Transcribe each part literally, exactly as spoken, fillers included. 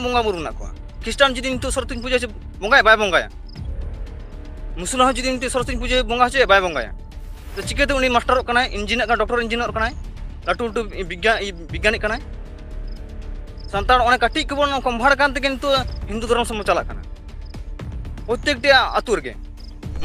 ᱵᱚᱸᱜᱟ ᱵᱩᱨᱩ ᱢᱮᱱᱟᱜ ᱠᱚᱣᱟ᱾ ᱠᱷᱨᱤᱥᱴᱟᱱ ᱡᱩᱫᱤ ᱱᱤᱛᱚᱜ ᱥᱚᱨᱚᱥᱚᱛᱤ ᱯᱩᱡᱟᱹ ᱵᱚᱸᱜᱟᱭᱟ, ᱵᱟᱭ ᱵᱚᱸᱜᱟᱭᱟ᱾ ᱢᱩᱥᱞᱟᱹ ᱦᱚᱸ ᱡᱩᱫᱤ ᱱᱤᱛᱚᱜ ᱥᱚᱨᱚᱥᱚᱛᱤ ᱯᱩᱡᱟᱹ ᱵᱚᱸᱜᱟ ᱦᱚᱪᱚᱭᱟ, ᱵᱟᱭ ᱵᱚᱸᱜᱟᱭᱟ᱾ ᱛᱚ ᱪᱤᱠᱟᱹᱛᱮ ᱩᱱᱤ ᱢᱟᱥᱴᱟᱨᱚᱜ ᱠᱟᱱᱟᱭ, ᱤᱧᱡᱤᱱᱤᱭᱟᱨ ᱠᱟᱱᱟᱭ, ᱰᱚᱠᱴᱚᱨ ᱤᱧᱡᱤᱱᱤᱭᱟᱨ ᱠᱟᱱᱟᱭ, ᱞᱟᱹᱴᱩ ᱞᱟᱹᱴᱩ ᱵᱤᱜᱽᱜᱟ-, ᱵᱤᱜᱽᱜᱟᱱᱤ ᱠᱟᱱᱟᱭ? ᱥᱟᱱᱛᱟᱲ ᱚᱱᱮ ᱠᱟᱹᱴᱤᱡ ᱠᱚᱵᱚᱱ ᱠᱚᱢᱵᱷᱟᱲ ᱠᱟᱱ ᱛᱮᱜᱮ ᱱᱤᱛᱚᱜ ᱦᱤᱱᱫᱩ ᱫᱷᱚᱨᱚᱢ ᱥᱚᱢᱟᱡᱽ ᱪᱟᱞᱟᱜ ᱠᱟᱱᱟ᱾ ᱯᱨᱚᱛᱛᱮᱠᱴᱤ ᱟᱹᱛᱩ ᱨᱮᱜᱮ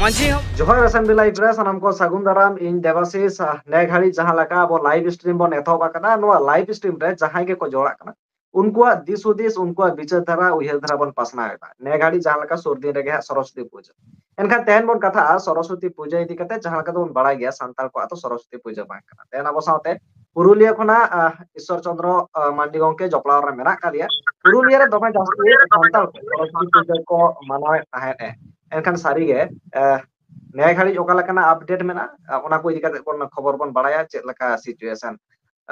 ᱢᱟᱹᱡᱷᱤ ᱦᱚᱸ ᱡᱚᱦᱟᱨ ᱮᱥ ᱮᱢ ᱵᱤ ᱞᱟᱭᱤᱵᱷ ᱨᱮ ᱥᱟᱱᱟᱢ ᱠᱚ ᱥᱟᱹᱜᱩᱱ ᱫᱟᱨᱟᱢ᱾ ᱤᱧ ᱫᱮᱵᱟᱥᱤᱥ᱾ ᱱᱮ ᱜᱷᱟᱹᱲᱤᱡ ᱡᱟᱦᱟᱸ ᱞᱮᱠᱟ ᱟᱵᱚ ᱞᱟᱭᱤᱵᱷ ᱥᱴᱨᱤᱢ ᱵᱚᱱ ᱮᱛᱚᱦᱚᱵ ᱟᱠᱟᱫᱟ, ᱱᱚᱣᱟ ᱞᱟᱭᱤᱵᱷ ᱥᱴᱨᱤᱢ ᱨᱮ ᱡᱟᱦᱟᱸᱭ ᱜᱮᱠᱚ ᱡᱚᱲᱟᱜ ᱠᱟᱱᱟ, ᱩᱱᱠᱩᱣᱟᱜ ᱫᱤᱥ ᱦᱩᱫᱤᱥ, ᱩᱱᱠᱩᱣᱟᱜ ᱵᱤᱪᱟᱹᱨ ᱫᱷᱟᱨᱟ, ᱩᱭᱦᱟᱹᱨ ᱫᱷᱟᱨᱟ ᱵᱚᱱ ᱯᱟᱥᱱᱟᱣ ᱮᱫᱟ᱾ ᱱᱮ ᱜᱷᱟᱹᱲᱤᱡ ᱡᱟᱦᱟᱸ ᱞᱮᱠᱟ ᱥᱩᱨ ᱫᱤᱱ ᱨᱮᱜᱮ ᱦᱟᱸᱜ ᱥᱚᱨᱚᱥᱚᱛᱤ ᱯᱩᱡᱟᱹ᱾ ᱮᱱᱠᱷᱟᱱ ᱛᱮᱦᱮᱧ ᱵᱚᱱ ᱠᱟᱛᱷᱟᱜᱼᱟ ᱥᱚᱨᱚᱥᱚᱛᱤ ᱯᱩᱡᱟᱹ ᱤᱫᱤ ᱠᱟᱛᱮ, ᱡᱟᱦᱟᱸ ᱞᱮᱠᱟ ᱫᱚᱵᱚᱱ ᱵᱟᱲᱟᱭ ᱜᱮᱭᱟ ᱥᱟᱱᱛᱟᱲ ᱠᱚᱣᱟᱜ ᱫᱚ ᱥᱚᱨᱚᱥᱚᱛᱤ ᱯᱩᱡᱟᱹ ᱵᱟᱝ ᱠᱟᱱᱟ᱾ ᱛᱮᱦᱮᱧ ᱟᱵᱚ ᱥᱟᱶᱛᱮ ᱯᱩᱨᱩᱞᱤᱭᱟᱹ ᱠᱷᱚᱱᱟᱜ, ᱟᱦ, ᱤᱥᱥᱚᱨ ᱪᱚᱱᱫᱨᱚ, ᱟᱦ, ᱢᱟᱱᱰᱤ ᱜᱚᱢᱠᱮ ᱡᱚᱯᱲᱟᱣ ᱨᱮ ᱢᱮᱱᱟᱜ ᱟᱠᱟᱫᱮᱭᱟ᱾ ᱯᱩᱨᱩᱞᱤᱭᱟᱹ ᱨᱮ ᱫᱚᱢᱮ ᱡᱟᱹᱥᱛᱤ ᱥᱟᱱᱛᱟᱲ ᱠᱚ ᱥᱚᱨᱚᱥᱚᱛᱤ ᱯᱩᱡᱟᱹ ᱠᱚ ᱢᱟᱱᱟᱣᱮᱫ ᱛᱟᱦᱮᱸᱫ ᱮ᱾ ᱮᱱᱠᱷᱟᱱ ᱥᱟᱹᱨᱤᱜᱮ, ᱟᱦ, ᱱᱮ ᱜᱷᱟᱹᱲᱤᱡ ᱚᱠᱟ ᱞᱮᱠᱟᱱᱟᱜ ᱟᱯᱰᱮᱴ ᱢᱮᱱᱟᱜᱼᱟ, ᱟᱦ, ᱚᱱᱟ ᱠᱚ ᱤᱫᱤ ᱠᱟᱛᱮ ᱵᱚᱱ ᱠᱷᱚᱵᱚᱨ ᱵᱚᱱ ᱵᱟᱲᱟᱭᱟ, ᱪᱮᱫ ᱞᱮᱠᱟ ᱥᱤᱪᱩᱭᱮᱥᱚᱱ᱾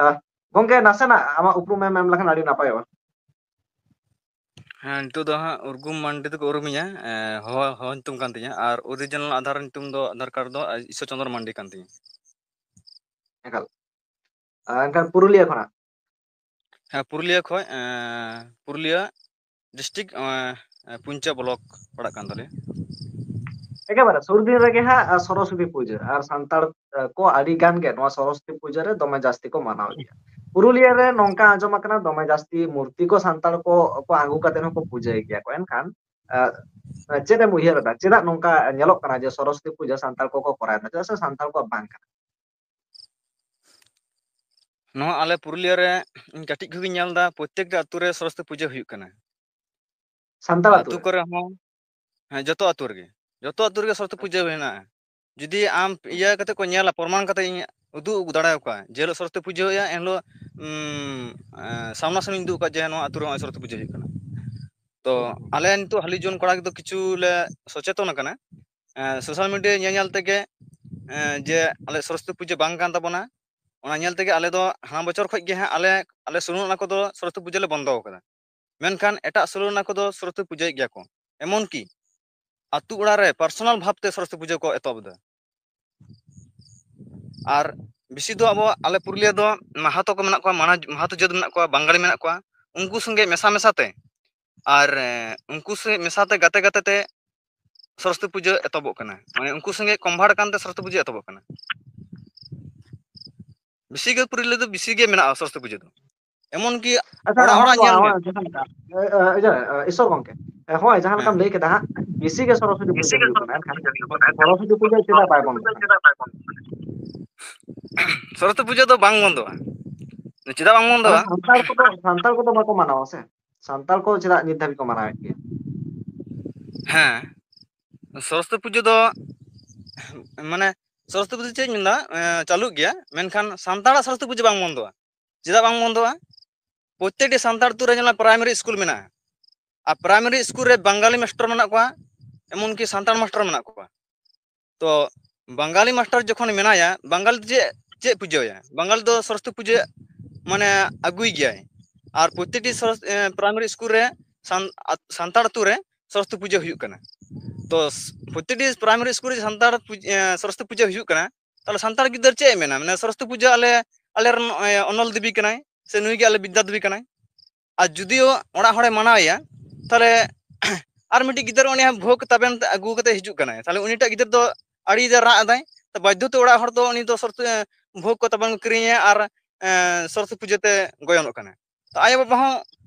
ᱟᱦ, ᱜᱚᱢᱠᱮ, ᱱᱟᱥᱮᱱᱟᱜ ᱟᱢᱟᱜ ᱩᱯᱨᱩᱢ ᱮᱢ ᱮᱢ ᱞᱮᱠᱷᱟᱱ ᱟᱹᱰᱤ ᱱᱟᱯᱟᱭᱚᱜᱼᱟ᱾ ᱦᱮᱸ, ᱱᱤᱛᱚᱜ ᱫᱚ ᱦᱟᱸᱜ ᱩᱨᱜᱩᱢ ᱢᱟᱱᱰᱤ ᱛᱮᱠᱚ ᱩᱨᱩᱢᱤᱧᱟ᱾ ᱮᱸ, ᱦᱚᱦᱚ, ᱦᱚᱦᱚ ᱧᱩᱛᱩᱢ ᱠᱟᱱ ᱛᱤᱧᱟ᱾ ᱟᱨ ᱚᱨᱤᱡᱤᱱᱟᱞ ᱟᱫᱷᱟᱨ ᱧᱩᱛᱩᱢ ᱫᱚ, ᱟᱫᱷᱟᱨ ᱠᱟᱨᱰ ᱫᱚ ᱤᱥᱥᱚᱨ ᱪᱚᱸᱫᱽᱨᱚ ᱢᱟᱱᱰᱤ ᱠᱟᱱ ᱛᱤᱧᱟ᱾ ᱮᱠᱟᱞ᱾ ᱟᱨ ᱮᱱᱠᱷᱟᱱ ᱯᱩᱨᱩᱞᱤᱭᱟᱹ ᱠᱷᱚᱱᱟᱜ? ᱦᱮᱸ, ᱯᱩᱨᱩᱞᱤᱭᱟᱹ ᱠᱷᱚᱡ, ᱮᱸ, ᱯᱩᱨᱩᱞᱤᱭᱟᱹ ᱰᱤᱥᱴᱨᱤᱠᱴ, ᱮᱸ, ᱯᱩᱧᱪᱟ ᱵᱞᱚᱠ ᱯᱟᱲᱟᱜ ᱠᱟᱱ ᱛᱟᱞᱮᱭᱟ᱾ ᱮᱠᱮᱵᱟᱨᱮ ᱥᱩᱨ ᱫᱤᱱ ᱨᱮᱜᱮ ᱦᱟᱸᱜ, ᱟ, ᱥᱚᱨᱚᱥᱚᱛᱤ ᱯᱩᱡᱟᱹ, ᱟᱨ ᱥᱟᱱᱛᱟᱲ, ᱟ, ᱠᱚ ᱟᱹᱰᱤ ᱜᱟᱱ ᱜᱮ ᱱᱚᱣᱟ ᱥᱚᱨᱚᱥᱚᱛᱤ ᱯᱩᱡᱟᱹ ᱨᱮ ᱫᱚᱢᱮ ᱡᱟᱹᱥᱛᱤ ᱠᱚ ᱢᱟᱱᱟᱣ ᱜᱮᱭᱟ᱾ ᱯᱩᱨᱩᱞᱤᱭᱟᱹ ᱨᱮ ᱱᱚᱝᱠᱟ ᱟᱸᱡᱚᱢ ᱟᱠᱟᱱᱟ, ᱫᱚᱢᱮ ᱡᱟᱹᱥᱛᱤ ᱢᱩᱨᱛᱤ ᱠᱚ ᱥᱟᱱᱛᱟᱲ ᱠᱚ, ᱠᱚ ᱟᱹᱜᱩ ᱠᱟᱛᱮ ᱦᱚᱸᱠᱚ ᱯᱩᱡᱟᱹᱭ ᱜᱮᱭᱟ ᱠᱚ᱾ ᱮᱱᱠᱷᱟᱱ, ᱟ, ᱪᱮᱫ ᱮᱢ ᱩᱭᱦᱟᱹᱨ ᱮᱫᱟ, ᱪᱮᱫᱟᱜ ᱱᱚᱝᱠᱟ ᱧᱮᱞᱚᱜ ᱠᱟᱱᱟ ᱡᱮ ᱥᱚᱨᱚᱥᱚᱛᱤ ᱯᱩᱡᱟᱹ ᱥᱟᱱᱛᱟᱲ ᱠᱚᱠᱚ ᱠᱚᱨᱟᱣ ᱮᱫᱟ, ᱪᱮᱫᱟᱜ ᱥᱮ ᱥᱟᱱᱛᱟᱲ ᱠᱚᱣᱟᱜ ᱵᱟᱝ ᱠᱟᱱᱟ? ᱱᱚᱣᱟ ᱟᱞᱮ ᱯᱩᱨᱩᱞᱤᱭᱟᱹ ᱨᱮ ᱤᱧ ᱠᱟᱹᱴᱤᱡ ᱠᱷᱚᱡ ᱜᱤᱧ ᱧᱮᱞ ᱮᱫᱟ, ᱯᱨᱚᱛᱛᱮᱠᱴᱟ ᱟᱹᱛᱩ ᱨᱮ ᱥᱚᱨᱚᱥᱚᱛᱤ ᱯᱩᱡᱟᱹ ᱦᱩᱭᱩᱜ ᱠᱟᱱᱟ᱾ ᱥᱟᱱᱛᱟᱲ ᱟᱹᱛᱩ ᱟᱹᱛᱩ ᱨᱮ? ᱠᱚᱨᱮ ᱦᱚᱸ, ᱦᱮᱸ, ᱡᱚᱛᱚ ᱟᱹᱛᱩ ᱨᱮᱜᱮ, ᱡᱚᱛᱚ ᱟᱹᱛᱩ ᱨᱮᱜᱮ ᱥᱚᱨᱚᱥᱚᱛᱤ ᱯᱩᱡᱟᱹ ᱢᱮᱱᱟᱜᱼᱟ᱾ ᱡᱩᱫᱤ ᱟᱢ ᱦᱩᱸ᱾ ᱤᱭᱟᱹ ᱠᱟᱛᱮ ᱠᱚ ᱧᱮᱞᱟ, ᱯᱨᱚᱢᱟᱱ ᱠᱟᱛᱮ ᱤᱧ ᱩᱫᱩᱜ ᱫᱟᱲᱮᱭᱟᱠᱚᱣᱟ, ᱡᱮ ᱦᱤᱞᱳᱜ ᱥᱚᱨᱚᱥᱚᱛᱤ ᱯᱩᱡᱟᱹ ᱦᱩᱭᱩᱜᱼᱟ, ᱮᱱ ᱦᱤᱞᱳᱜ, ᱩᱢ, ᱮ, ᱥᱟᱢᱱᱟ ᱥᱟᱢᱱᱤᱧ ᱩᱫᱩᱜ ᱟᱠᱚᱣᱟ ᱡᱮ ᱱᱚᱣᱟ ᱟᱹᱛᱩ ᱨᱮ ᱱᱚᱜᱼᱚᱭ ᱥᱚᱨᱚᱥᱚᱛᱤ ᱯᱩᱡᱟᱹ ᱦᱩᱭᱩᱜ ᱠᱟᱱᱟ᱾ ᱛᱚ, ᱦᱩᱸ, ᱦᱩᱸ᱾ ᱟᱞᱮ ᱱᱤᱛᱚᱜ ᱦᱟᱹᱞᱤ ᱡᱩᱣᱟᱹᱱ ᱠᱚᱲᱟ ᱠᱚᱫᱚ ᱠᱤᱪᱷᱩ ᱞᱮ ᱥᱚᱪᱮᱛᱚᱱ ᱟᱠᱟᱱᱟ᱾ ᱮ, ᱥᱳᱥᱟᱞ ᱢᱤᱰᱤᱭᱟ ᱧᱮᱞ ᱧᱮᱞ ᱛᱮᱜᱮ, ᱮ, ᱡᱮ ᱟᱞᱮ ᱥᱚᱨᱚᱥᱚᱛᱤ ᱯᱩᱡᱟᱹ ᱵᱟᱝ ᱠᱟᱱ ᱛᱟᱵᱚᱱᱟ, ᱚᱱᱟ ᱧᱮᱞ ᱛᱮᱜᱮ ᱟᱞᱮ ᱫᱚ ᱦᱟᱱᱟ ᱵᱚᱪᱷᱚᱨ ᱠᱷᱚᱡ ᱜᱮ ᱦᱟᱸᱜ ᱟᱞᱮ, ᱟᱞᱮ ᱥᱳᱞᱳ ᱟᱱᱟ ᱠᱚᱫᱚ ᱥᱚᱨᱚᱥᱚᱛᱤ ᱯᱩᱡᱟᱹ ᱞᱮ ᱵᱚᱱᱫᱚ ᱟᱠᱟᱫᱟ᱾ ᱢᱮᱱᱠᱷᱟᱱ ᱮᱴᱟᱜ ᱥᱳᱞᱳ ᱟᱱᱟ ᱠᱚᱫᱚ ᱥᱚᱨᱚᱥᱚᱛᱤ ᱯᱩᱡᱟᱹᱭᱮᱫ ᱜᱮᱭᱟ ᱠᱚ᱾ ᱮᱢᱚᱱ ᱠᱤ ᱟᱹᱛᱩ ᱚᱲᱟᱜ ᱨᱮ ᱯᱟᱨᱥᱚᱱᱟᱞ ᱵᱷᱟᱵᱽ ᱛᱮ ᱥᱚᱨᱚᱥᱚᱛᱤ ᱯᱩᱡᱟᱹ ᱠᱚ ᱮᱛᱚᱦᱚᱵ ᱮᱫᱟ᱾ ᱟᱨ ᱵᱮᱥᱤ ᱫᱚ ᱟᱵᱚ, ᱟᱞᱮ ᱯᱩᱨᱩᱞᱤᱭᱟᱹ ᱫᱚ ᱢᱟᱦᱟᱛᱚ ᱠᱚ ᱢᱮᱱᱟᱜ ᱠᱚᱣᱟ, ᱢᱟᱱᱟ-, ᱢᱟᱦᱟᱛᱚ ᱡᱟᱹᱛ ᱢᱮᱱᱟᱜ ᱠᱚᱣᱟ, ᱵᱟᱝᱜᱟᱞᱤ ᱢᱮᱱᱟᱜ ᱠᱚᱣᱟ, ᱩᱱᱠᱩ ᱥᱚᱸᱜᱮ ᱢᱮᱥᱟ ᱢᱮᱥᱟ ᱛᱮ ᱟᱨ ᱮ, ᱩᱱᱠᱩ ᱥᱮ ᱢᱮᱥᱟᱛᱮ ᱜᱟᱛᱮ ᱜᱟᱛᱮ ᱛᱮ ᱥᱚᱨᱚᱥᱚᱛᱤ ᱯᱩᱡᱟᱹ ᱮᱛᱚᱦᱚᱵᱚᱜ ᱠᱟᱱᱟ᱾ ᱢᱟᱱᱮ ᱩᱱᱠᱩ ᱥᱚᱸᱜᱮ ᱠᱚᱱᱵᱷᱟᱨᱴ ᱠᱟᱱᱛᱮ ᱥᱚᱨᱚᱥᱚᱛᱤ ᱯᱩᱡᱟᱹ ᱮᱛᱚᱦᱚᱵᱚᱜ ᱠᱟᱱᱟ᱾ ᱵᱮᱥᱤ ᱜᱮ ᱯᱩᱨᱩᱞᱤᱭᱟᱹ ᱫᱚ ᱵᱮᱥᱤ ᱜᱮ ᱢᱮᱱᱟᱜᱼᱟ ᱥᱚᱨᱚᱥᱚᱛᱤ ᱯᱩᱡᱟᱹ ᱫᱚ᱾ ᱮᱢᱚᱱ ᱠᱤ ᱟᱪᱪᱷᱟ, ᱚᱲᱟᱜ ᱦᱚᱸᱜᱼᱚᱭ ᱚᱲᱟᱜ ᱱᱚᱣᱟ, ᱧᱮᱞ ᱢᱮ᱾ ᱦᱚᱸᱜᱼᱚᱭ ᱡᱟᱦᱟᱸ ᱞᱮᱠᱟ, ᱮ, ᱮ, ᱤᱭᱟᱹ, ᱮ, ᱤᱥᱚᱨ ᱜᱚᱝᱠᱮ, ᱮ, ᱦᱚᱸᱜᱼᱚᱭ ᱡᱟᱦᱟᱸ ᱞᱮᱠᱟᱢ ᱦᱮᱸ᱾ ᱞᱟᱹᱭ ᱠᱮᱫᱟ ᱦᱟᱸᱜ, ᱵᱮᱥᱤ ᱜᱮ ᱥᱚᱨᱚᱥᱚᱛᱤ ᱯᱩᱡᱟᱹ ᱦᱩᱭᱩᱜ ᱠᱟᱱᱟ, ᱮᱱᱠᱷᱟᱱ ᱥᱚᱨᱚᱥᱚᱛᱤ ᱯᱩᱡᱟᱹ ᱪᱮᱫᱟᱜ ᱵᱟᱭ ᱵᱚᱱᱫᱚᱜ ᱠᱟᱱᱟ? ᱥᱚᱨᱚᱥᱚᱛᱤ ᱯᱩᱡᱟᱹ ᱫᱚ ᱵᱟᱝ ᱵᱚᱱᱫᱚᱜᱼᱟ᱾ ᱪᱮᱫᱟᱜ ᱵᱟᱝ ᱢᱟᱱᱮ ᱵᱚᱱᱫᱚᱜᱼᱟ? ᱥᱟᱱᱛᱟᱲ ᱠᱚᱫᱚ, ᱥᱟᱱᱛᱟᱲ ᱠᱚᱫᱚ ᱵᱟᱠᱚ ᱢᱟᱱᱟᱣᱟ ᱥᱮ? ᱥᱟᱱᱛᱟᱲ ᱠᱚ ᱪᱮᱫᱟᱜ ᱱᱤᱛ ᱫᱷᱟᱹᱵᱤᱡ ᱠᱚ ᱢᱟᱱᱟᱣᱮᱫ ᱜᱮᱭᱟ? ᱦᱮᱸ, ᱥᱚᱨᱚᱥᱚᱛᱤ ᱯᱩᱡᱟᱹ ᱫᱚ, ᱢᱟᱱᱮ, ᱥᱚᱨᱚᱥᱚᱛᱤ ᱯᱩᱡᱟᱹ ᱪᱮᱫ ᱤᱧ ᱢᱮᱱᱫᱟ, ᱮ, ᱪᱟᱹᱞᱩᱜ ᱜᱮᱭᱟ, ᱢᱮᱱᱠᱷᱟᱱ ᱥᱟᱱᱛᱟᱲᱟᱜ ᱥᱚᱨᱚᱥᱚᱛᱤ ᱯᱩᱡᱟᱹ ᱵᱟᱝ ᱵᱚᱱᱫᱚᱜᱼᱟ᱾ ᱪᱮᱫᱟᱜ ᱵᱟᱝ ᱵᱚᱱᱫᱚᱜᱼᱟ? ᱯᱨᱚᱛᱮᱠᱴᱤ ᱥᱟᱱᱛᱟᱲ ᱟᱹᱛᱩ ᱨᱮ ᱧᱮᱞᱚᱜᱼᱟ, ᱯᱨᱟᱭᱢᱟᱨᱤ ᱥᱠᱩᱞ ᱢᱮᱱᱟᱜᱼᱟ, ᱟᱨ ᱯᱨᱟᱭᱢᱟᱨᱤ ᱥᱠᱩᱞ ᱨᱮ ᱵᱟᱝᱜᱟᱞᱤ ᱢᱟᱥᱴᱟᱨ ᱢᱮᱱᱟᱜ ᱠᱚᱣᱟ, ᱮᱢᱚᱱᱠᱤ ᱥᱟᱱᱛᱟᱲ ᱢᱟᱥᱴᱟᱨ ᱢᱮᱱᱟᱜ ᱠᱚᱣᱟ᱾ ᱛᱚ ᱵᱟᱝᱜᱟᱞᱤ ᱢᱟᱥᱴᱟᱨ ᱡᱚᱠᱷᱚᱱ ᱢᱮᱱᱟᱭᱟ, ᱵᱟᱝᱜᱟᱞᱤ ᱫᱚ ᱪᱮᱫ, ᱪᱮᱫ ᱯᱩᱡᱟᱹᱭᱟ? ᱵᱟᱝᱜᱟᱞᱤ ᱫᱚ ᱥᱚᱨᱚᱥᱚᱛᱤ ᱯᱩᱡᱟᱹ, ᱢᱟᱱᱮ, ᱟᱹᱜᱩᱭ ᱜᱮᱭᱟᱭ᱾ ᱟᱨ ᱯᱨᱚᱛᱮᱠᱴᱤ ᱥᱚᱨᱚᱥ-, ᱮ, ᱯᱨᱟᱭᱢᱟᱨᱤ ᱥᱠᱩᱞ ᱨᱮ ᱥᱟᱱ-, ᱟ-, ᱥᱟᱱᱛᱟᱲ ᱟᱹᱛᱩ ᱨᱮ ᱥᱚᱨᱚᱥᱚᱛᱤ ᱯᱩᱡᱟᱹ ᱦᱩᱭᱩᱜ ᱠᱟᱱᱟ᱾ ᱛᱚ ᱥ-, ᱯᱨᱚᱛᱮᱠᱴᱤ ᱯᱨᱟᱭᱢᱟᱨᱤ ᱥᱠᱩᱞ ᱨᱮ ᱥᱟᱱᱛᱟᱲ ᱯᱩᱡ-, ᱮ, ᱥᱚᱨᱚᱥᱚᱛᱤ ᱯᱩᱡᱟᱹ ᱦᱩᱭᱩᱜ ᱠᱟᱱᱟ, ᱛᱟᱦᱚᱞᱮ ᱥᱟᱱᱛᱟᱲ ᱜᱤᱫᱟᱹᱨ ᱪᱮᱫ ᱮ ᱢᱮᱱᱟ? ᱢᱟᱱᱮ, ᱥᱚᱨᱚᱥᱚᱛᱤ ᱯᱩᱡᱟᱹ ᱟᱞᱮ, ᱟᱞᱮ ᱨᱮᱱ, ᱮ, ᱚᱱᱚᱞ ᱫᱮᱵᱤ ᱠᱟᱱᱟᱭ, ᱥᱮ ᱱᱩᱭ ᱜᱮ ᱟᱞᱮ ᱵᱤᱫᱽᱫᱟ ᱫᱮᱵᱤ ᱠᱟᱱᱟᱭ᱾ ᱟᱨ ᱡᱩᱫᱤᱭᱳ ᱚᱲᱟᱜ ᱦᱚᱲᱮ ᱢᱟᱱᱟᱣᱮᱭᱟ, ᱛᱟᱦᱚᱞᱮ ᱟᱨ ᱢᱤᱫᱴᱤᱡ ᱜᱤᱫᱟᱹᱨ ᱩᱱᱤ ᱦᱟᱸᱜ ᱵᱷᱳᱜᱽ ᱛᱟᱵᱮᱱ ᱛᱮ ᱟᱹᱜᱩ ᱠᱟᱛᱮ ᱦᱤᱡᱩᱜ ᱠᱟᱱᱟᱭ, ᱛᱟᱦᱚᱞᱮ ᱩᱱᱤᱴᱟᱜ ᱜᱤᱫᱟᱹᱨ ᱫᱚ ᱟᱹᱰᱤ ᱡᱳᱨ ᱨᱟᱜ ᱮᱫᱟᱭ᱾ ᱛᱚ ᱵᱟᱫᱽᱫᱷᱚ ᱛᱮ ᱚᱲᱟᱜ ᱦᱚᱲ ᱫᱚ ᱩᱱᱤ ᱫᱚ ᱥᱚᱨᱚᱥᱚᱛᱤ, ᱮ, ᱵᱷᱳᱜᱽ ᱠᱚ ᱛᱟᱵᱚᱱ ᱠᱤᱨᱤᱧᱟᱭᱟ ᱟᱨ, ᱮ, ᱥᱚᱨᱚᱥᱚᱛᱤ ᱯᱩᱡᱟᱹ ᱛᱮ ᱜᱚᱭᱚᱱᱚᱜ ᱠᱟᱱᱟ᱾ ᱛᱚ ᱟᱭᱳᱼᱵᱟᱵᱟ ᱦᱚᱸ,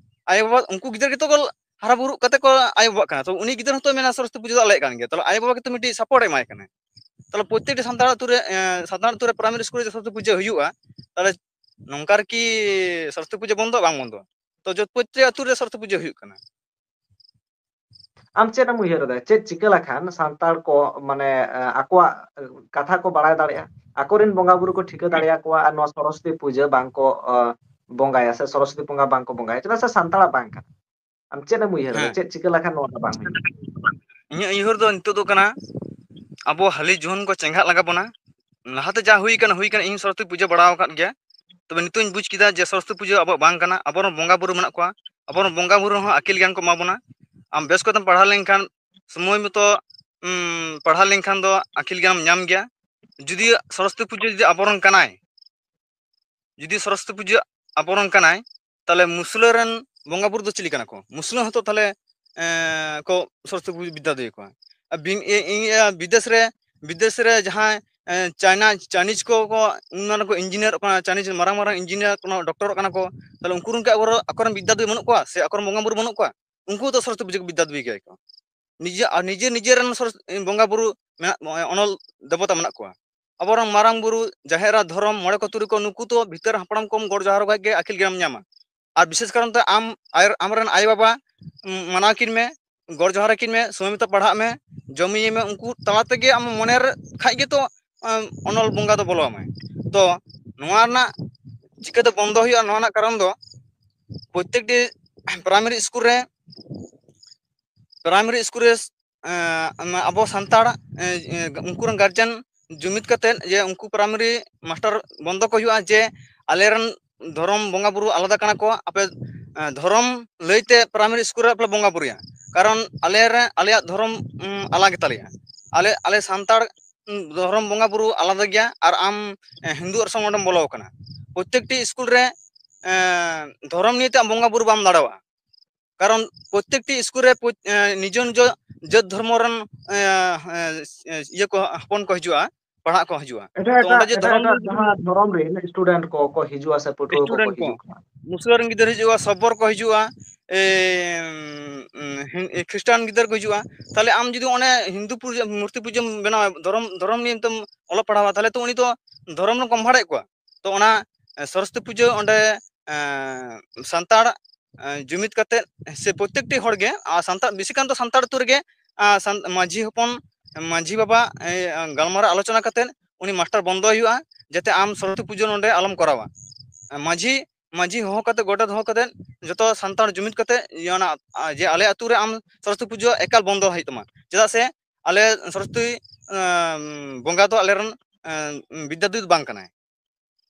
ᱟᱭᱳᱼᱵᱟᱵᱟ ᱩᱱᱠᱩ ᱜᱤᱫᱟᱹᱨ ᱜᱮᱛᱚ ᱠᱚ ᱦᱟᱨᱟ ᱵᱩᱨᱩᱜ ᱠᱟᱛᱮ ᱠᱚ ᱟᱭᱳᱼᱵᱟᱵᱟᱜ ᱠᱟᱱᱟ, ᱛᱚ ᱩᱱᱤ ᱜᱤᱫᱟᱹᱨ ᱦᱚᱸᱛᱚ ᱢᱮᱱᱟ ᱥᱚᱨᱚᱥᱚᱛᱤ ᱯᱩᱡᱟᱹ ᱫᱚ ᱟᱞᱮᱭᱟᱜ ᱠᱟᱱ ᱜᱮᱭᱟ, ᱛᱟᱦᱚᱞᱮ ᱟᱭᱳᱼᱵᱟᱵᱟ ᱜᱮᱛᱚ ᱢᱤᱫᱴᱤᱡ ᱥᱟᱯᱳᱨᱴ ᱮ ᱮᱢᱟᱭ ᱠᱟᱱᱟ᱾ ᱛᱟᱦᱚᱞᱮ ᱯᱨᱚᱛᱮᱠᱴᱤ ᱥᱟᱱᱛᱟᱲ ᱟᱹᱛᱩ ᱨᱮ, ᱮ, ᱥᱟᱱᱛᱟᱲ ᱟᱹᱛᱩ ᱨᱮ ᱯᱨᱟᱭᱢᱟᱨᱤ ᱥᱠᱩᱞ ᱨᱮ ᱥᱚᱨᱚᱥᱚᱛᱤ ᱯᱩᱡᱟᱹ ᱦᱩᱭᱩᱜᱼᱟ, ᱛᱟᱦᱚᱞᱮ ᱱᱚᱝᱠᱟ ᱨᱮᱠᱤ ᱥᱚᱨᱚᱥᱚᱛᱤ ᱯᱩᱡᱟᱹ ᱵᱚᱱᱫᱚ? ᱵᱟᱝ ᱵᱚᱱᱫᱚ᱾ ᱛᱚ ᱡᱚᱛ ᱯᱨᱚᱛᱮᱠᱴᱤ ᱟᱹᱛᱩ ᱨᱮ ᱥᱚᱨᱚᱥᱚᱛᱤ ᱯᱩᱡᱟᱹ ᱦᱩᱭᱩᱜ ᱠᱟᱱᱟ᱾ ᱟᱢ ᱪᱮᱫ ᱮᱢ ᱩᱭᱦᱟᱹᱨ ᱮᱫᱟ, ᱪᱮᱫ ᱪᱤᱠᱟᱹ ᱞᱮᱠᱷᱟᱱ ᱥᱟᱱᱛᱟᱲ ᱠᱚ, ᱢᱟᱱᱮ, ᱮ, ᱟᱠᱚᱣᱟᱜ, ᱮ, ᱠᱟᱛᱷᱟ ᱠᱚ ᱵᱟᱲᱟᱭ ᱫᱟᱲᱮᱭᱟᱜᱼᱟ, ᱟᱠᱚᱨᱮᱱ ᱵᱚᱸᱜᱟ ᱵᱩᱨᱩ ᱠᱚ ᱴᱷᱤᱠᱟᱹ ᱫᱟᱲᱮᱭᱟᱠᱚᱣᱟ, ᱟᱨ ᱱᱚᱣᱟ ᱥᱚᱨᱚᱥᱚᱛᱤ ᱯᱩᱡᱟᱹ ᱵᱟᱝ ᱠᱚ, ᱮ, ᱵᱚᱸᱜᱟᱭᱟ ᱥᱮ ᱥᱚᱨᱚᱥᱚᱛᱤ ᱵᱚᱸᱜᱟ ᱵᱟᱝ ᱠᱚ ᱵᱚᱸᱜᱟᱭᱟ, ᱪᱮᱫᱟᱜ ᱥᱮ ᱥᱟᱱᱛᱟᱲᱟᱜ ᱵᱟᱝ ᱠᱟᱱᱟ? ᱟᱢ ᱪᱮᱫ ᱮᱢ ᱩᱭᱦᱟᱹᱨ ᱮᱫᱟ, ᱦᱮᱸ᱾ ᱪᱮᱫ ᱪᱤᱠᱟᱹ ᱞᱮᱠᱷᱟᱱ ᱱᱚᱣᱟ ᱫᱚ ᱵᱟᱝ ᱦᱩᱭᱩᱜᱼᱟ? ᱤᱧᱟᱹᱜ ᱩᱭᱦᱟᱹᱨ ᱫᱚ ᱱᱤᱛᱚᱜ ᱫᱚ ᱠᱟᱱᱟ, ᱟᱵᱚ ᱦᱟᱹᱞᱤ ᱡᱩᱣᱟᱹᱱ ᱠᱚ ᱪᱮᱸᱜᱷᱟᱜ ᱞᱟᱜᱟᱣ ᱵᱚᱱᱟ᱾ ᱞᱟᱦᱟᱛᱮ ᱡᱟ ᱦᱩᱭ ᱠᱟᱱᱟ, ᱦᱩᱭ ᱠᱟᱱᱟ, ᱤᱧ ᱥᱚᱨᱚᱥᱚᱛᱤ ᱯᱩᱡᱟᱹ ᱵᱟᱲᱟ ᱟᱠᱟᱫ ᱜᱮᱭᱟ, ᱛᱚᱵᱮ ᱱᱤᱛᱚᱜ ᱤᱧ ᱵᱩᱡᱽ ᱠᱮᱫᱟ ᱡᱮ ᱥᱚᱨᱚᱥᱚᱛᱤ ᱯᱩᱡᱟᱹ ᱟᱵᱚᱣᱟᱜ ᱵᱟᱝ ᱠᱟᱱᱟ᱾ ᱟᱵᱚᱨᱮᱱ ᱵᱚᱸᱜᱟ ᱵᱩᱨᱩ ᱢᱮᱱᱟᱜ ᱠᱚᱣᱟ, ᱟᱵᱚᱨᱮᱱ ᱵᱚᱸᱜᱟ ᱵᱩᱨᱩ ᱦᱚᱸ ᱟᱹᱠᱤᱞ ᱜᱮᱭᱟᱱ ᱠᱚ ᱮᱢᱟ ᱵᱚᱱᱟ᱾ ᱟᱢ ᱵᱮᱥ ᱠᱚᱛᱮᱢ ᱯᱟᱲᱦᱟᱣ ᱞᱮᱱᱠᱷᱟᱱ, ᱥᱚᱢᱚᱭ ᱢᱚᱛᱚ, ᱩᱢ, ᱯᱟᱲᱦᱟᱣ ᱞᱮᱱᱠᱷᱟᱱ ᱫᱚ ᱟᱹᱠᱤᱞ ᱜᱮᱭᱟᱱᱮᱢ ᱧᱟᱢ ᱜᱮᱭᱟ᱾ ᱡᱩᱫᱤ ᱥᱚᱨᱚᱥᱚᱛᱤ ᱯᱩᱡᱟᱹ ᱡᱩᱫᱤ ᱟᱵᱚᱨᱮᱱ ᱠᱟᱱᱟᱭ, ᱡᱩᱫᱤ ᱥᱚᱨᱚᱥᱚᱛᱤ ᱯᱩᱡᱟᱹ ᱟᱵᱚᱨᱮᱱ ᱠᱟᱱᱟᱭ, ᱛᱟᱦᱚᱞᱮ ᱢᱩᱥᱞᱟᱹ ᱨᱮᱱ ᱵᱚᱸᱜᱟ ᱵᱩᱨᱩ ᱫᱚ ᱪᱤᱞᱤ ᱠᱟᱱᱟ ᱠᱚ? ᱢᱩᱥᱞᱟᱹ ᱦᱚᱸᱛᱚ ᱛᱟᱦᱞᱮ, ᱮᱸ, ᱠᱚ ᱥᱚᱨᱚᱥᱚᱛᱤ ᱯᱩᱡᱟᱹ ᱵᱤᱫᱽᱫᱟ ᱫᱮᱵᱤ ᱠᱚᱣᱟ᱾ ᱟᱨ ᱵᱤᱱ-, ᱮ-, ᱤᱧ, ᱮ, ᱵᱤᱫᱮᱥ ᱨᱮ, ᱵᱤᱫᱮᱥ ᱨᱮ ᱡᱟᱦᱟᱸᱭ, ᱮᱸ, ᱪᱟᱭᱱᱟ, ᱪᱟᱭᱱᱤᱡᱽ ᱠᱚ, ᱠᱚ ᱚᱱᱟ ᱠᱚ ᱤᱧᱡᱤᱱᱤᱭᱟᱨᱚᱜ ᱠᱟᱱᱟ, ᱪᱟᱭᱱᱤᱡᱽ ᱢᱟᱨᱟᱝ ᱢᱟᱨᱟᱝ ᱤᱧᱡᱤᱱᱤᱭᱟᱨ ᱠᱟᱱᱟ, ᱰᱚᱠᱴᱚᱨᱚᱜ ᱠᱟᱱᱟ ᱠᱚ, ᱛᱟᱦᱞᱮ ᱩᱱᱠᱩ ᱨᱮᱱ ᱠᱤ ᱟᱵᱚ ᱟᱠᱚᱨᱮᱱ ᱵᱤᱫᱽᱫᱟ ᱫᱮᱵᱤ ᱵᱟᱹᱱᱩᱜ ᱠᱚᱣᱟ? ᱥᱮ ᱟᱠᱚᱨᱮᱱ ᱵᱚᱸᱜᱟ ᱵᱩᱨᱩ ᱵᱟᱹᱱᱩᱜ ᱠᱚᱣᱟ? ᱩᱱᱠᱩ ᱫᱚ ᱥᱚᱨᱚᱥᱚᱛᱤ ᱯᱩᱡᱟᱹ ᱠᱚ ᱵᱤᱫᱽᱫᱟ ᱫᱮᱵᱤ ᱜᱮᱭᱟ ᱠᱚ᱾ ᱱᱤᱡᱮ, ᱟᱨ ᱱᱤᱡᱮ, ᱱᱤᱡᱮᱨᱮᱱ ᱥᱚᱨᱚᱥ-, ᱵᱚᱸᱜᱟ ᱵᱩᱨᱩ ᱢᱮᱱᱟᱜ, ᱚᱱᱚᱞ ᱫᱮᱵᱚᱛᱟ ᱢᱮᱱᱟᱜ ᱠᱚᱣᱟ᱾ ᱟᱵᱚᱨᱮᱱ ᱢᱟᱨᱟᱝ ᱵᱩᱨᱩ, ᱡᱟᱦᱮᱨ ᱮᱨᱟ, ᱫᱷᱚᱨᱚᱢ, ᱢᱚᱬᱮ ᱠᱚ ᱛᱩᱨᱩᱭ ᱠᱚ, ᱱᱩᱠᱩ ᱫᱚ ᱵᱷᱤᱛᱟᱹᱨ ᱦᱟᱯᱲᱟᱢ ᱠᱚᱢ ᱜᱚᱰ ᱡᱚᱦᱟᱨ ᱠᱷᱟᱡ ᱜᱮ ᱟᱹᱠᱤᱞ ᱜᱮᱭᱟᱱᱮᱢ ᱧᱟᱢᱟ᱾ ᱟᱨ ᱵᱤᱥᱮᱥ ᱠᱟᱨᱚᱱᱛᱮ ᱟᱢ, ᱟᱨ ᱟᱢᱨᱮᱱ ᱟᱭᱳᱼᱵᱟᱵᱟ, ᱩᱢ, ᱢᱟᱱᱟᱣ ᱠᱤᱱ ᱢᱮ, ᱜᱚᱰ ᱡᱚᱦᱟᱨ ᱟᱹᱠᱤᱱ ᱢᱮ, ᱥᱚᱢᱚᱭ ᱢᱚᱛᱚ ᱯᱟᱲᱦᱟᱜ ᱢᱮ, ᱡᱚᱢ ᱧᱩᱭ ᱢᱮ, ᱩᱱᱠᱩ ᱛᱟᱞᱟ ᱛᱮᱜᱮ ᱟᱢ ᱢᱚᱱᱮᱨ ᱠᱷᱟᱡ ᱜᱮᱛᱚ, ᱟᱢ, ᱚᱱᱚᱞ ᱵᱚᱸᱜᱟ ᱫᱚ ᱵᱚᱞᱚ ᱟᱢᱟᱭ᱾ ᱛᱚ ᱱᱚᱣᱟ ᱨᱮᱱᱟᱜ ᱪᱤᱠᱟᱹᱛᱮ ᱵᱚᱱᱫᱚ ᱦᱩᱭᱩᱜᱼᱟ? ᱱᱚᱣᱟ ᱨᱮᱱᱟᱜ ᱠᱟᱨᱚᱱ ᱫᱚ ᱯᱨᱚᱛᱮᱠᱴᱤ ᱯᱨᱟᱭᱢᱟᱨᱤ ᱥᱠᱩᱞ ᱨᱮ, ᱯᱨᱟᱭᱢᱟᱨᱤ ᱥᱠᱩᱞ ᱨᱮ, ᱮᱸ, ᱟᱵᱚ ᱥᱟᱱᱛᱟᱲ, ᱮᱸ, ᱩᱱᱠᱩ ᱨᱮᱱ ᱜᱟᱨᱡᱮᱱ ᱡᱩᱢᱤᱫ ᱠᱟᱛᱮᱫ ᱡᱮ ᱩᱱᱠᱩ ᱯᱨᱟᱭᱢᱟᱨᱤ ᱢᱟᱥᱴᱟᱨ ᱵᱚᱱᱫᱚ ᱠᱚ ᱦᱩᱭᱩᱜᱼᱟ, ᱡᱮ ᱟᱞᱮᱨᱮᱱ ᱫᱷᱚᱨᱚᱢ ᱵᱚᱸᱜᱟ ᱵᱩᱨᱩ ᱟᱞᱟᱫᱟ ᱠᱟᱱᱟ ᱠᱚ, ᱟᱯᱮ, ᱮᱸ, ᱫᱷᱚᱨᱚᱢ ᱞᱟᱹᱭᱛᱮ ᱯᱨᱟᱭᱢᱟᱨᱤ ᱥᱠᱩᱞ ᱨᱮ ᱟᱯᱮ ᱵᱚᱸᱜᱟ ᱵᱩᱨᱩᱭᱟ, ᱠᱟᱨᱚᱱ ᱟᱞᱮ ᱨᱮ, ᱟᱞᱮᱭᱟᱜ ᱫᱷᱚᱨᱚᱢ, ᱩᱢ, ᱟᱞᱟᱜᱽ ᱜᱮᱛᱟᱞᱮᱭᱟ, ᱟᱞᱮ, ᱟᱞᱮ ᱥᱟᱱᱛᱟᱲ, ᱩᱢ, ᱫᱷᱚᱨᱚᱢ ᱵᱚᱸᱜᱟ ᱵᱩᱨᱩ ᱟᱞᱟᱫᱟ ᱜᱮᱭᱟ, ᱟᱨ ᱟᱢ, ᱮᱸ, ᱦᱤᱱᱫᱩ ᱟᱜ ᱥᱚᱝᱜᱚᱴᱷᱚᱱ ᱵᱚᱞᱚ ᱟᱠᱟᱱᱟ᱾ ᱯᱨᱚᱛᱮᱠᱴᱤ ᱥᱠᱩᱞ ᱨᱮ, ᱮᱸ, ᱫᱷᱚᱨᱚᱢ ᱱᱤᱭᱮᱛᱮ ᱟᱢ ᱵᱚᱸᱜᱟ ᱵᱩᱨᱩ ᱵᱟᱢ ᱫᱟᱲᱮᱭᱟᱜᱼᱟ, ᱠᱟᱨᱚᱱ ᱯᱨᱚᱛᱮᱠᱴᱤ ᱥᱠᱩᱞ ᱨᱮ ᱯᱨᱚ-, ᱮᱸ, ᱱᱤᱡᱚ ᱱᱤᱡᱚ ᱡᱟᱹᱛ ᱫᱷᱚᱨᱢᱚ ᱨᱮᱱ, ᱮᱸ, ᱮᱸ, ᱤᱭᱟᱹ ᱠᱚ, ᱦᱚᱯᱚᱱ ᱠᱚ ᱦᱤᱡᱩᱜᱼᱟ, ᱯᱟᱲᱦᱟᱜ ᱠᱚ ᱦᱤᱡᱩᱜᱼᱟ᱾ ᱮᱴᱟᱜ, ᱛᱚ ᱚᱸᱰᱮ ᱮᱴᱟᱜ, ᱡᱮ ᱮᱴᱟᱜ, ᱫᱷᱚᱨᱚᱢ ᱮᱴᱟᱜ ᱨᱮᱱ ᱡᱟᱦᱟᱸ ᱫᱷᱚᱨᱚᱢ ᱨᱮᱱ ᱥᱴᱩᱰᱮᱱᱴ ᱠᱚ, ᱠᱚ ᱦᱤᱡᱩᱜᱼᱟ ᱥᱮ ᱯᱟᱹᱴᱷᱩᱣᱟᱹ ᱠᱚᱠᱚ ᱥᱴᱩᱰᱮᱱᱴ ᱠᱚ, ᱦᱤᱡᱩᱜ ᱠᱟᱱᱟ᱾ ᱢᱩᱥᱞᱟᱹ ᱨᱮᱱ ᱜᱤᱫᱟᱹᱨ ᱦᱤᱡᱩᱜᱼᱟ, ᱥᱚᱵᱵᱚᱨ ᱠᱚ ᱦᱤᱡᱩᱜᱼᱟ, ᱮ, ᱩᱢ, ᱩᱢ, ᱦᱤᱱ-, ᱮ, ᱠᱷᱨᱤᱥᱴᱟᱱ ᱜᱤᱫᱟᱹᱨ ᱠᱚ ᱦᱤᱡᱩᱜᱼᱟ᱾ ᱛᱟᱦᱞᱮ ᱟᱢ ᱡᱩᱫᱤ ᱚᱱᱮ ᱦᱤᱱᱫᱩ ᱯᱩᱡᱟᱹ, ᱢᱩᱨᱛᱤ ᱯᱩᱡᱟᱹᱢ ᱵᱮᱱᱟᱣᱟ, ᱫᱷᱚᱨᱚᱢ, ᱫᱷᱚᱨᱚᱢ ᱱᱤᱭᱮ ᱛᱮᱢ ᱚᱞᱚᱜ ᱯᱟᱲᱦᱟᱣᱟ, ᱛᱟᱦᱞᱮ ᱛᱚ ᱩᱱᱤ ᱫᱚ ᱫᱷᱚᱨᱚᱢ ᱨᱮᱱ ᱠᱚᱢ ᱵᱷᱟᱲᱟᱭᱮᱫ ᱠᱚᱣᱟ᱾ ᱛᱚ ᱚᱱᱟ, ᱮ, ᱥᱚᱨᱚᱥᱚᱛᱤ ᱯᱩᱡᱟᱹ ᱚᱸᱰᱮ, ᱮ, ᱥᱟᱱᱛᱟᱲ, ᱮ, ᱡᱩᱢᱤᱫ ᱠᱟᱛᱮᱫ ᱥᱮ ᱯᱨᱚᱛᱮᱠᱴᱤ ᱦᱚᱲ ᱜᱮ, ᱟ, ᱥᱟᱱᱛᱟᱲ, ᱵᱮᱥᱤ ᱠᱟᱱ ᱫᱚ ᱥᱟᱱᱛᱟᱲ ᱟᱹᱛᱩ ᱨᱮᱜᱮ, ᱟ, ᱥᱟᱱ-, ᱢᱟᱹᱡᱷᱤ ᱦᱚᱯᱚᱱ, ᱢᱟᱹᱡᱷᱤ ᱵᱟᱵᱟ, ᱮ, ᱜᱟᱞᱢᱟᱨᱟᱣ ᱟᱞᱳᱪᱚᱱᱟ ᱠᱟᱛᱮᱫ ᱩᱱᱤ ᱢᱟᱥᱴᱟᱨ ᱵᱚᱱᱫᱚᱭ ᱦᱩᱭᱩᱜᱼᱟ, ᱡᱟᱛᱮ ᱟᱢ ᱥᱚᱨᱚᱥᱚᱛᱤ ᱯᱩᱡᱟᱹ ᱱᱚᱸᱰᱮ ᱟᱞᱚᱢ ᱠᱚᱨᱟᱣᱟ᱾ ᱢᱟᱹᱡᱷᱤ, ᱢᱟᱹᱡᱷᱤ ᱦᱚᱦᱚ ᱠᱟᱛᱮᱫ, ᱜᱚᱰᱮᱛ ᱦᱚᱦᱚ ᱠᱟᱛᱮᱫ ᱡᱚᱛᱚ ᱥᱟᱱᱛᱟᱲ ᱡᱩᱢᱤᱫ ᱠᱟᱛᱮᱫ ᱤᱭᱟᱹ ᱚᱱᱟ, ᱟ, ᱡᱮ ᱟᱞᱮ ᱟᱹᱛᱩ ᱨᱮ ᱟᱢ ᱥᱚᱨᱚᱥᱚᱛᱤ ᱯᱩᱡᱟᱹ ᱮᱠᱟᱞ ᱵᱚᱱᱫᱚ ᱦᱩᱭᱩᱜ ᱛᱟᱢᱟ, ᱪᱮᱫᱟᱜ ᱥᱮ ᱟᱞᱮ ᱥᱚᱨᱚᱥᱚᱛᱤ, ᱮᱸ, ᱵᱚᱸᱜᱟ ᱫᱚ ᱟᱞᱮᱨᱮᱱ, ᱮᱸ, ᱵᱤᱫᱽᱫᱟᱫᱮᱵᱤ ᱫᱚ ᱵᱟᱝ ᱠᱟᱱᱟᱭ᱾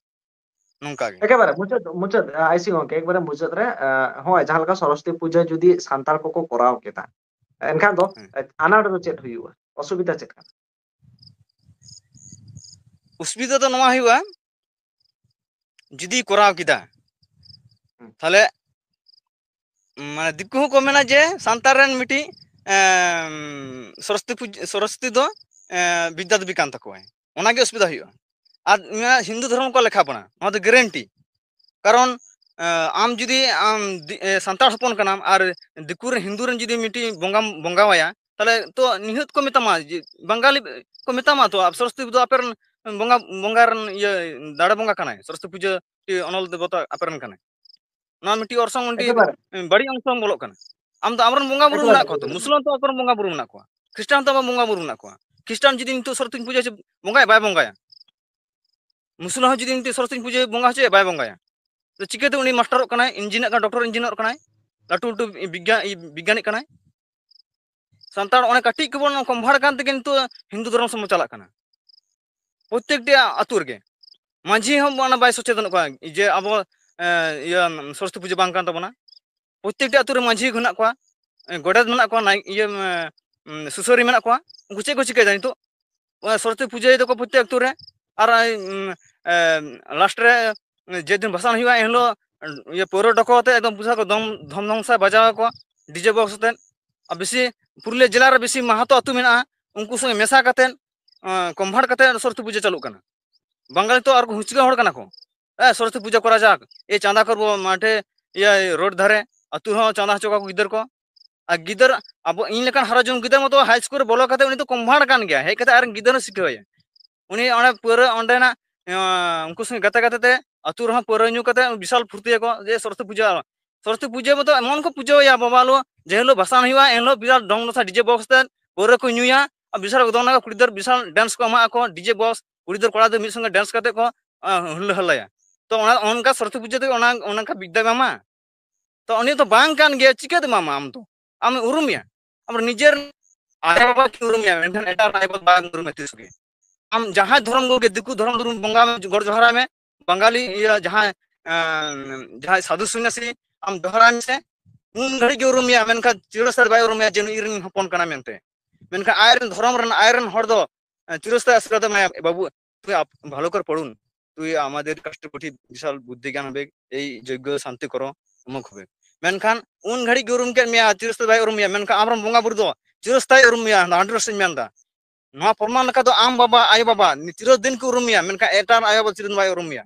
ᱱᱚᱝᱠᱟ ᱜᱮ᱾ ᱮᱠᱮᱵᱟᱨᱮ ᱢᱩᱪᱟᱹᱫ, ᱢᱩᱪᱟᱹᱫ, ᱟᱭ ᱥᱤ ᱜᱚᱝᱠᱮ, ᱮᱠᱵᱟᱨᱮ ᱢᱩᱪᱟᱹᱫ ᱨᱮ, ᱮ, ᱦᱚᱸᱜᱼᱚᱭ ᱡᱟᱦᱟᱸ ᱞᱮᱠᱟ ᱥᱚᱨᱚᱥᱚᱛᱤ ᱯᱩᱡᱟᱹ ᱡᱩᱫᱤ ᱥᱟᱱᱛᱟᱲ ᱠᱚᱠᱚ ᱠᱚᱨᱟᱣ ᱠᱮᱫᱟ, ᱮᱱᱠᱷᱟᱱ ᱫᱚ, ᱦᱮᱸ᱾ ᱮ, ᱟᱱᱟᱴ ᱫᱚ ᱪᱮᱫ ᱦᱩᱭᱩᱜᱼᱟ? ᱚᱥᱩᱵᱤᱫᱷᱟ ᱪᱮᱫ ᱠᱟᱱᱟ? ᱚᱥᱩᱵᱤᱫᱷᱟ ᱫᱚ ᱱᱚᱣᱟ ᱦᱩᱭᱩᱜᱼᱟ, ᱡᱩᱫᱤ ᱠᱚᱨᱟᱣ ᱠᱮᱫᱟ, ᱦᱩᱸ᱾ ᱛᱟᱦᱞᱮ ᱢᱟᱱᱮ ᱫᱤᱠᱩ ᱦᱚᱸᱠᱚ ᱢᱮᱱᱟ ᱡᱮ ᱥᱟᱱᱛᱟᱲ ᱨᱮᱱ ᱢᱤᱫᱴᱤᱡ, ᱮᱸ, ᱥᱚᱨᱚᱥᱚᱛᱤ ᱯᱩᱡ-, ᱥᱚᱨᱚᱥᱚᱛᱤ ᱫᱚ, ᱮᱸ, ᱵᱤᱫᱽᱫᱟ ᱫᱮᱵᱤ ᱠᱟᱱ ᱛᱟᱠᱚᱣᱟᱭ᱾ ᱚᱱᱟᱜᱮ ᱚᱥᱩᱵᱤᱫᱷᱟ ᱦᱩᱭᱩᱜᱼᱟ᱾ ᱟᱨ ᱚᱱᱟ ᱦᱤᱱᱫᱩ ᱫᱷᱚᱨᱚᱢ ᱠᱚ ᱞᱮᱠᱷᱟ ᱵᱚᱱᱟ, ᱱᱚᱣᱟ ᱫᱚ guarantee᱾ ᱠᱟᱨᱚᱱ, ᱮᱸ, ᱟᱢ ᱡᱩᱫᱤ ᱟᱢ ᱫᱤ-, ᱮᱸ, ᱥᱟᱱᱛᱟᱲ ᱦᱚᱯᱚᱱ ᱠᱟᱱᱟᱢ ᱟᱨ ᱫᱤᱠᱩ ᱨᱮᱱ, ᱦᱤᱱᱫᱩ ᱨᱮᱱ ᱡᱩᱫᱤ ᱢᱤᱫᱴᱤᱡ ᱵᱚᱸᱜᱟᱢ ᱵᱚᱸᱜᱟᱣᱟᱭᱟ, ᱛᱟᱦᱞᱮ ᱛᱚ ᱱᱤᱦᱟᱹᱛ ᱠᱚ ᱢᱮᱛᱟᱢᱟ ᱡᱮ, ᱵᱟᱝᱜᱟᱞᱤ ᱠᱚ ᱢᱮᱛᱟᱢᱟ ᱛᱚ, ᱟᱯ-, ᱥᱚᱨᱚᱥᱚᱛᱤ ᱫᱚ ᱟᱯᱮ ᱨᱮᱱ ᱵᱚᱸᱜᱟ, ᱵᱚᱸᱜᱟ ᱨᱮᱱ ᱤᱭᱟᱹ ᱫᱟᱲᱮ ᱵᱚᱸᱜᱟ ᱠᱟᱱᱟᱭ, ᱥᱚᱨᱚᱥᱚᱛᱤ ᱯᱩᱡᱟᱹ ᱚᱱᱚᱞ ᱫᱮᱵᱚᱛᱟ ᱟᱯᱮ ᱨᱮᱱ ᱠᱟᱱᱟᱭ᱾ ᱱᱚᱣᱟ ᱢᱤᱫᱴᱤᱡ ᱚᱨᱥᱚᱝ, ᱢᱤᱫᱴᱤᱡ ᱮᱠᱮᱵᱟᱨᱮ᱾ ᱵᱟᱹᱲᱤᱡ ᱚᱨᱥᱚᱝ ᱵᱚᱞᱚᱜ ᱠᱟᱱᱟ᱾ ᱟᱢ ᱫᱚ ᱟᱢᱨᱮᱱ ᱵᱚᱸᱜᱟ ᱵᱩᱨᱩ ᱮᱠᱮᱵᱟᱨᱮ, ᱢᱮᱱᱟᱜ ᱠᱚᱣᱟ ᱛᱚ, ᱮᱠᱮᱵᱟᱨᱮ᱾ ᱢᱩᱥᱞᱟᱹ ᱦᱚᱸ ᱛᱚ ᱟᱠᱚᱨᱮᱱ ᱵᱚᱸᱜᱟ ᱵᱩᱨᱩ ᱢᱮᱱᱟᱜ ᱠᱚᱣᱟ, ᱠᱷᱨᱤᱥᱴᱟᱱ ᱛᱚ ᱟᱵᱚ ᱵᱚᱸᱜᱟ ᱵᱩᱨᱩ ᱢᱮᱱᱟᱜ ᱠᱚᱣᱟ᱾ ᱠᱷᱨᱤᱥᱴᱟᱱ ᱡᱩᱫᱤ ᱱᱤᱛᱚᱜ ᱥᱚᱨᱚᱥᱚᱛᱤ ᱯᱩᱡᱟᱹ ᱪᱮᱫ ᱵᱚᱸᱜᱟᱭᱟ? ᱵᱟᱭ ᱵᱚᱸᱜᱟᱭᱟ᱾ ᱢᱩᱥᱞᱟᱹ ᱦᱚᱸ ᱡᱩᱫᱤ ᱱᱤᱛᱚᱜ ᱥᱚᱨᱚᱥᱚᱛᱤ ᱯᱩᱡᱟᱹ ᱵᱚᱸᱜᱟ ᱦᱚᱪᱚᱭᱟ, ᱵᱟᱭ ᱵᱚᱸᱜᱟᱭᱟ᱾ ᱛᱚ ᱪᱤᱠᱟᱹᱛᱮ ᱩᱱᱤ ᱢᱟᱥᱴᱟᱨᱚᱜ ᱠᱟᱱᱟᱭ, ᱤᱧᱡᱤᱱᱤᱭᱟᱨ ᱠᱟᱱᱟᱭ, ᱰᱚᱠᱴᱚᱨ ᱤᱧᱡᱤᱱᱤᱭᱟᱨ ᱠᱟᱱᱟᱭ, ᱞᱟᱹᱴᱩ ᱞᱟᱹᱴᱩ ᱵᱤᱜᱽᱜᱟ-, ᱵᱤᱜᱽᱜᱟᱱᱤ ᱠᱟᱱᱟᱭ? ᱥᱟᱱᱛᱟᱲ ᱚᱱᱮ ᱠᱟᱹᱴᱤᱡ ᱠᱚᱵᱚᱱ ᱠᱚᱱᱵᱷᱟᱨᱴ ᱠᱟᱱ ᱛᱮᱜᱮ ᱱᱤᱛᱚᱜ ᱦᱤᱱᱫᱩ ᱫᱷᱚᱨᱚᱢ ᱥᱮᱫ ᱵᱚᱱ ᱪᱟᱞᱟᱜ ᱠᱟᱱᱟ᱾ ᱯᱨᱚᱛᱮᱠᱴᱤ ᱟᱹᱛᱩ ᱨᱮᱜᱮ ᱢᱟᱹᱡᱷᱤ ᱦᱚᱸ ᱚᱱᱟ ᱵᱟᱭ ᱥᱚᱪᱮᱛᱚᱱᱚᱜ ᱠᱟᱱᱟ ᱡᱮ ᱟᱵᱚ, ᱮ, ᱤᱭᱟᱹ, ᱥᱚᱨᱚᱥᱚᱛᱤ ᱯᱩᱡᱟᱹ ᱵᱟᱝ ᱠᱟᱱ ᱛᱟᱵᱚᱱᱟ᱾ ᱯᱨᱚᱛᱮᱠᱴᱤ ᱟᱹᱛᱩ ᱨᱮ ᱢᱟᱹᱡᱷᱤ ᱢᱮᱱᱟᱜ ᱠᱚᱣᱟ, ᱮ, ᱜᱚᱰᱮᱛ ᱢᱮᱱᱟᱜ ᱠᱚᱣᱟ, ᱱᱟᱭ-, ᱤᱭᱟᱹ, ᱮ, ᱩᱢ, ᱥᱩᱥᱟᱹᱨᱤ ᱢᱮᱱᱟᱜ ᱠᱚᱣᱟ᱾ ᱩᱱᱠᱩ ᱪᱮᱫ ᱠᱚ ᱪᱤᱠᱟᱹᱭᱮᱫᱟ ᱱᱤᱛᱚᱜ? ᱚᱱᱟ ᱥᱚᱨᱚᱥᱚᱛᱤ ᱯᱩᱡᱟᱹᱭ ᱫᱟᱠᱚ ᱯᱨᱚᱛᱮᱠ ᱟᱹᱛᱩ ᱨᱮ᱾ ᱟᱨ, ᱩᱢ, ᱮ, ᱞᱟᱥᱴ ᱨᱮ ᱡᱮᱫᱤᱱ ᱵᱷᱟᱥᱟᱱ ᱦᱩᱭᱩᱜᱼᱟ, ᱮᱱᱦᱤᱞᱳᱜ, ᱤᱭᱟᱹ, ᱯᱟᱹᱣᱨᱟᱹ ᱰᱚᱠᱚ ᱟᱛᱮ ᱮᱠᱫᱚᱢ ᱯᱩᱨᱟᱹ ᱠᱚ ᱫᱚᱢ, ᱫᱷᱚᱢ ᱫᱷᱚᱝᱥᱟ ᱵᱟᱡᱟᱣ ᱟᱠᱚ, ᱰᱤᱡᱮ ᱵᱚᱠᱥ ᱟᱛᱮ᱾ ᱟᱨ ᱵᱮᱥᱤ ᱯᱩᱨᱩᱞᱤᱭᱟᱹ ᱡᱮᱞᱟ ᱨᱮ ᱵᱮᱥᱤ ᱢᱟᱦᱟᱛᱚ ᱟᱹᱛᱩ ᱢᱮᱱᱟᱜᱼᱟ, ᱩᱱᱠᱩ ᱥᱚᱸᱜᱮ ᱢᱮᱥᱟ ᱠᱟᱛᱮ, ᱮ, ᱠᱚᱱᱵᱷᱟᱨᱴ ᱠᱟᱛᱮ ᱥᱚᱨᱚᱥᱚᱛᱤ ᱯᱩᱡᱟᱹ ᱪᱟᱹᱞᱩᱜ ᱠᱟᱱᱟ᱾ ᱵᱟᱝᱜᱟᱞᱤ ᱛᱚ ᱟᱨ ᱠᱚ ᱦᱩᱸᱪᱜᱟᱹ ᱦᱚᱲ ᱠᱟᱱᱟ ᱠᱚ᱾ ᱮ, ᱥᱚᱨᱚᱥᱚᱛᱤ ᱯᱩᱡᱟᱹ ᱠᱚᱨᱟ ᱡᱟᱠ, ᱮ, ᱪᱟᱸᱫᱟ ᱠᱚᱨᱵᱚ ᱢᱟᱴᱷᱮ, ᱤᱭᱟᱹ, ᱨᱳᱰ ᱫᱷᱟᱨᱮ, ᱟᱹᱛᱩ ᱨᱮᱦᱚᱸ ᱪᱟᱸᱫᱟ ᱦᱚᱪᱚ ᱠᱚᱣᱟ ᱠᱚ ᱜᱤᱫᱟᱹᱨ ᱠᱚ᱾ ᱟᱨ ᱜᱤᱫᱟᱹᱨ, ᱟᱵᱚ, ᱤᱧ ᱞᱮᱠᱟᱱ ᱦᱟᱨᱟ ᱡᱩᱣᱟᱹᱱ ᱜᱤᱫᱟᱹᱨ ᱢᱟᱛᱚ ᱦᱟᱭ ᱥᱠᱩᱞ ᱨᱮ ᱵᱚᱞᱚ ᱠᱟᱛᱮ ᱩᱱᱤ ᱫᱚ ᱠᱚᱱᱵᱷᱟᱨᱴ ᱠᱟᱱ ᱜᱮᱭᱟ, ᱦᱮᱡ ᱠᱟᱛᱮ ᱟᱨ ᱜᱤᱫᱟᱹᱨ ᱦᱚᱸ ᱥᱤᱠᱷᱟᱹᱣᱟᱭᱟ᱾ ᱩᱱᱤ ᱚᱸᱰᱮ ᱯᱟᱹᱣᱨᱟᱹ ᱚᱸᱰᱮᱱᱟᱜ, ᱮᱸ, ᱩᱱᱠᱩ ᱥᱚᱸᱜᱮ ᱜᱟᱛᱮ ᱜᱟᱛᱮ ᱛᱮ ᱟᱹᱛᱩ ᱨᱮᱦᱚᱸ ᱯᱟᱹᱣᱨᱟᱹ ᱧᱩ ᱠᱟᱛᱮ ᱵᱤᱥᱟᱞ ᱯᱷᱩᱨᱛᱤᱭᱟᱠᱚ ᱡᱮ ᱥᱚᱨᱚᱥᱚᱛᱤ ᱯᱩᱡᱟᱹ᱾ ᱥᱚᱨᱚᱥᱚᱛᱤ ᱯᱩᱡᱟᱹ ᱢᱚᱛᱚ ᱮᱢᱚᱱ ᱠᱚ ᱯᱩᱡᱟᱹᱣᱟᱭᱟ ᱵᱟᱵᱟ ᱞᱳ, ᱡᱮ ᱦᱤᱞᱳᱜ ᱵᱷᱟᱥᱟᱱ ᱦᱩᱭᱩᱜᱼᱟ, ᱮᱱ ᱦᱤᱞᱳᱜ ᱵᱤᱨᱟᱴ ᱰᱚᱢ ᱰᱚᱥᱟ ᱰᱤᱡᱮ ᱵᱚᱠᱥ ᱛᱮ ᱯᱟᱹᱣᱨᱟᱹ ᱠᱚ ᱧᱩᱭᱟ ᱟᱨ ᱵᱤᱥᱟᱞ ᱮᱠᱫᱚᱢ ᱚᱱᱟ ᱠᱩᱲᱤ ᱜᱤᱫᱟᱹᱨ ᱵᱤᱥᱟᱞ ᱰᱮᱱᱥ ᱠᱚ ᱮᱢᱟᱜ ᱟᱠᱚ, ᱰᱤᱡᱮ ᱵᱚᱠᱥ, ᱠᱩᱲᱤ ᱜᱤᱫᱟᱹᱨ ᱠᱚᱲᱟ ᱜᱤᱫᱟᱹᱨ ᱢᱤᱫ ᱥᱚᱸᱜᱮ ᱰᱮᱱᱥ ᱠᱟᱛᱮ ᱠᱚ, ᱟᱸ, ᱦᱩᱞᱞᱟᱹ ᱦᱟᱞᱞᱟᱭᱟ᱾ ᱛᱚ ᱚᱱᱟ, ᱚᱱᱠᱟ ᱥᱚᱨᱚᱥᱚᱛᱤ ᱯᱩᱡᱟᱹ ᱛᱮᱜᱮ ᱚᱱᱟ, ᱚᱱᱠᱟ ᱵᱤᱫᱽᱫᱟ ᱧᱟᱢᱟ᱾ ᱛᱚ ᱩᱱᱤ ᱫᱚ ᱵᱟᱝ ᱠᱟᱱ ᱜᱮᱭᱟ, ᱪᱤᱠᱟᱹᱛᱮ ᱮᱢᱟᱢᱟ ᱟᱢ ᱫᱚ? ᱟᱢ ᱩᱨᱩᱢᱮᱭᱟ? ᱟᱢ ᱱᱤᱡᱮᱨ ᱟᱭᱳ ᱵᱟᱵᱟ ᱠᱤᱱ ᱩᱨᱩᱢᱮᱭᱟ, ᱢᱮᱱᱠᱷᱟᱱ ᱮᱴᱟᱜ ᱟᱭᱳ ᱵᱟᱵᱟ ᱵᱟᱢ ᱩᱨᱩᱢᱮᱭᱟ ᱛᱤᱥ ᱜᱮ᱾ ᱟᱢ ᱡᱟᱦᱟᱸᱭ ᱫᱷᱚᱨᱚᱢ ᱜᱩᱨᱩ ᱜᱮ, ᱫᱤᱠᱩ ᱫᱷᱚᱨᱚᱢ ᱜᱩᱨᱩ ᱵᱚᱸᱜᱟ ᱢᱮ, ᱜᱚᱰ ᱡᱚᱦᱟᱨᱟᱭ ᱢᱮ, ᱵᱟᱝᱜᱟᱞᱤ ᱤᱭᱟᱹ ᱡᱟᱦᱟᱸᱭ, ᱮᱸ, ᱡᱟᱦᱟᱸᱭ ᱥᱟᱫᱷᱩ ᱥᱚᱱᱱᱟᱥᱤ ᱟᱢ ᱡᱚᱦᱟᱨᱟᱭ ᱢᱮᱥᱮ, ᱩᱱ ᱜᱷᱟᱹᱲᱤᱡ ᱜᱮ ᱩᱨᱩᱢᱮᱭᱟ, ᱢᱮᱱᱠᱷᱟᱱ ᱪᱤᱨᱚᱥᱛᱟᱭ ᱵᱟᱭ ᱩᱨᱩᱢᱮᱭᱟ ᱡᱮ ᱱᱩᱭ ᱤᱧ ᱨᱮᱱ ᱦᱚᱯᱚᱱ ᱠᱟᱱᱟᱭ ᱢᱮᱱᱛᱮ᱾ ᱢᱮᱱᱠᱷᱟᱱ ᱟᱡᱨᱮᱱ ᱫᱷᱚᱨᱚᱢ ᱨᱮᱱ, ᱟᱡᱨᱮᱱ ᱦᱚᱲ ᱫᱚ, ᱮᱸ, ᱪᱤᱨᱚᱥᱛᱟᱭ ᱟᱥᱤᱨᱵᱟᱫᱽ ᱮᱢᱟᱭᱟ, "ᱵᱟᱹᱵᱩ, ᱛᱩᱢᱦᱟᱨᱟ ᱵᱷᱟᱞᱳ ᱠᱚᱨ ᱯᱚᱲᱩᱱ, ᱛᱩᱢᱦᱟᱨᱟ ᱟᱢᱟᱫᱮᱨ ᱠᱟᱥᱴᱨᱚᱯᱚᱛᱤ ᱵᱤᱥᱟᱞ ᱵᱩᱫᱽᱫᱷᱤ ᱜᱮᱭᱟᱱ ᱦᱚᱵᱮ, ᱮᱭ ᱡᱚᱜᱽᱜᱚ ᱥᱟᱱᱛᱤ ᱠᱚᱨᱚ, ᱚᱢᱩᱠ ᱦᱚᱵᱮ।" ᱢᱮᱱᱠᱷᱟᱱ ᱩᱱ ᱜᱷᱟᱹᱲᱤᱡ ᱜᱮ ᱩᱨᱩᱢ ᱠᱮᱫ ᱢᱮᱭᱟ, ᱪᱤᱨᱚᱥᱛᱟᱭ ᱵᱟᱭ ᱩᱨᱩᱢ ᱢᱮᱭᱟ, ᱢᱮᱱᱠᱷᱟᱱ ᱟᱢᱨᱮᱱ ᱵᱚᱸᱜᱟ ᱵᱩᱨᱩ ᱫᱚ ᱪᱤᱨᱚᱥᱛᱟᱭ ᱩᱨᱩᱢ ᱢᱮᱭᱟ, hundred percent ᱢᱮᱱᱫᱟ᱾ ᱱᱚᱣᱟ ᱯᱨᱚᱢᱟᱱ ᱞᱮᱠᱟ ᱫᱚ ᱟᱢ ᱵᱟᱵᱟ, ᱟᱭᱳ ᱵᱟᱵᱟ ᱪᱤᱨᱚᱫᱤᱱ ᱠᱚ ᱩᱨᱩᱢ ᱢᱮᱭᱟ, ᱢᱮᱱᱠᱷᱟᱱ ᱮᱴᱟᱜ ᱟᱭᱳ ᱵᱟᱵᱟ ᱪᱤᱨᱚᱫᱤᱱ ᱵᱟᱭ ᱩᱨᱩᱢ ᱢᱮᱭᱟ᱾